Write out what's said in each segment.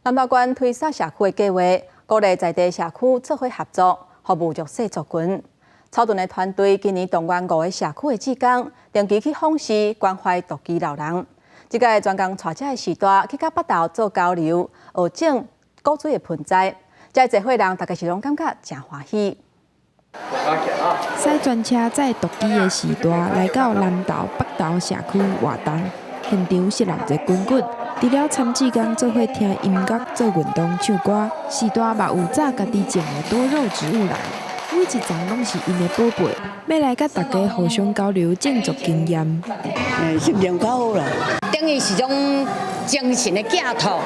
南投縣推捒社區的計畫，鼓勵在地社區做伙合作，服務弱勢族群。草屯的團隊今年動員五个社區的志工，定期去訪視關懷獨居老人。這屆專工帶遮的序大去到北投做交流，學種古錐的盆栽。遮濟伙人，大家是攏感覺誠歡喜。駛專車載獨居的序大來到南投北投社區活動，現場熱鬧熱滾滾。除了參志工做伙聽音樂、做運動、唱歌，序大嘛有紮家己種的多肉植物來，每一叢攏是𪜶的寶貝，欲來佮大家互相交流種植經驗。心情較好啦，等於是種精神的寄託。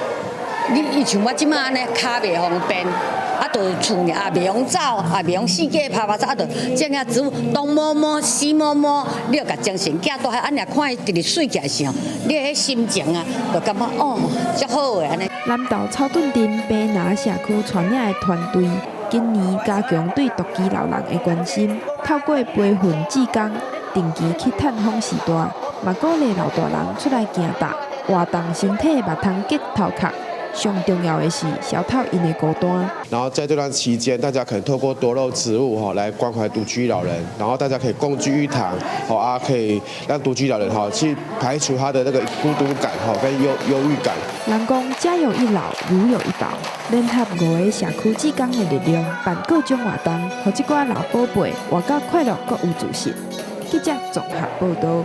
你像我這馬按呢，跤袂方便，啊，就厝也袂曉走，也袂曉四界趴趴走，啊，就種遐植物東摸摸西摸摸，你就共精神寄託，按呢看伊直直媠起來時候，你彼心情啊，就感覺哦，足好的按呢。南投草屯鎮白拿社區帶領的團隊，今年加強對獨居老人的關心，透過培訓志工，定期去探訪序大，嘛鼓勵老大人出來行踏，活動身體，嘛通激頭殼。上重要的是消透𪜶的孤單。然後在這段期間，大家可能透過多肉植物哈來關懷獨居老人，然後大家可以共聚一堂，好啊，可以讓獨居老人哈去排除他的那個孤獨感哈跟憂鬱感。人講家有一老，如有一寶，聯合五个社區志工的力量，辦各種活動，予這寡老寶貝活較快樂，閣有自信。記者綜合報導。